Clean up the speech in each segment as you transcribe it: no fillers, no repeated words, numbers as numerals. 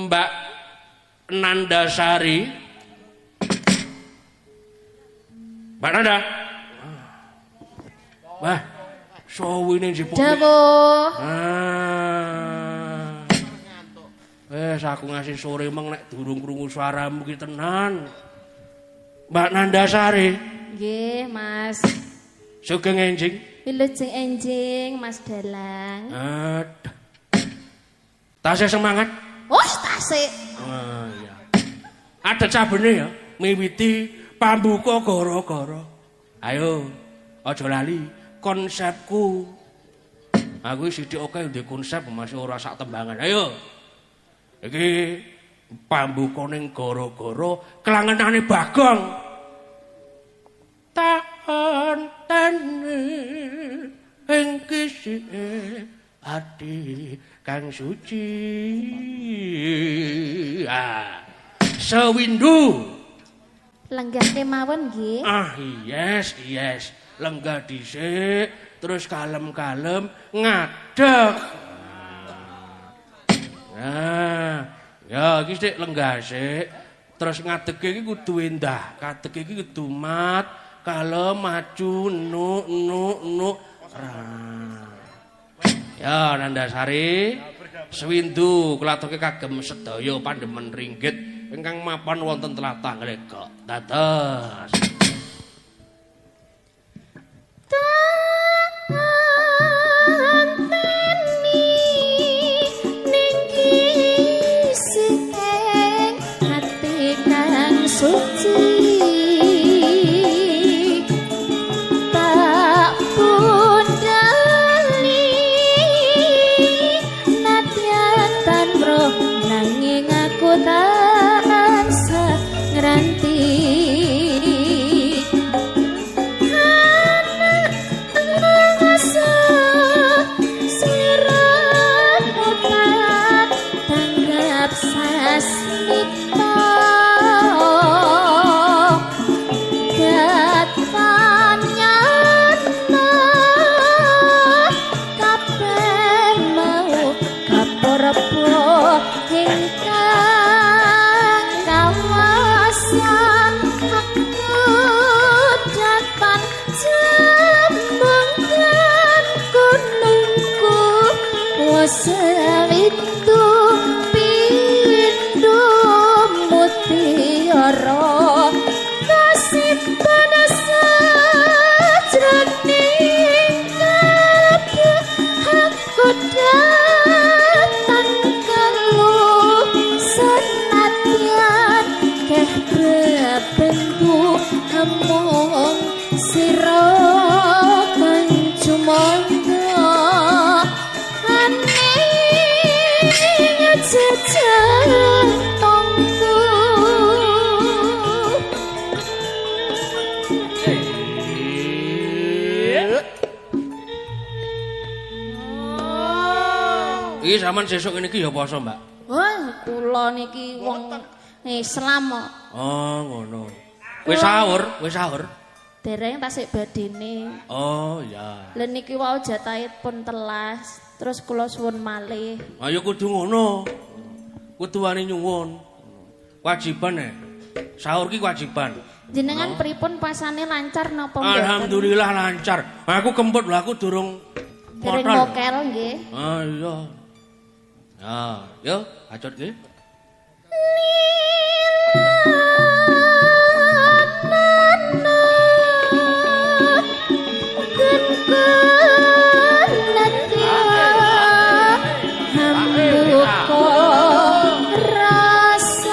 Mbak Nandasari. Mbak Nanda. Wah, sowine njipuk. Dawuh. Ah. Wes aku ngasih sore meng nek durung krungu suaramu ki tenan. Mbak Nandasari. Nggih, Mas. Sugeng enjing. Wilujeng enjing, Mas Dalang. Aduh. Tasih semangat? Oh, tasih. Ah, iya. Ada cabene ya, miwiti pambuka gara-gara. Ayo, aja lali konsepku. Aku sithik akeh ndek konsep masih ora sak tembangan. Ayo. Iki pambuka ning gara-gara kelangenane Bagong. Tak enteni ing kisike ati kang suci. Ah, sewindu. Lenggah kemawon nggih. Ah, yes, yes. Lenggah dhisik, terus kalem-kalem ngadeg. Nah, ya iki sik lenggah sik, terus ngadege iki kudu endah, kadege iki kudu mat, kalem maju nu nu nu. Ya Nandasari, sewindu kula aturke kagem sedaya pandemen ringgit ingkang mapan wonten tlatah Nglegok. Dados suci tak pundali nadyan tan roh nanging aku tansah ngranti ana sirat utan tanggap sasmita. Sewindu pindho mutiara kasimpen sajroning kalbu aku datang keluh senadyan keh bebendu amung sira kang jumangga jejantungku. Iki sampean sesuk ngene iki ya poso, Mbak? Wah, kula niki wong Islam kok. Oh, ngono. Wis sahur, wis sahur. Dereng tasik badene. Oh, iya. Lha niki wau jatahe pun telas, terus kula suwun malih. Ayo kudu ngono. Kudu wani nyuwun. Kewajiban e. Sahur ki kewajiban. Jenengan pripun pasane lancar napa mboten? Alhamdulillah lancar. Aku kemput lho, aku durung dereng mokel nggih. Ah iya. Nah, yo acut nggih. Rasa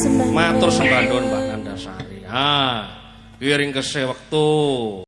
Sembah nuwun. Matur sembah nuwun Mbak Nandasari. Ah, kiring kese wektu.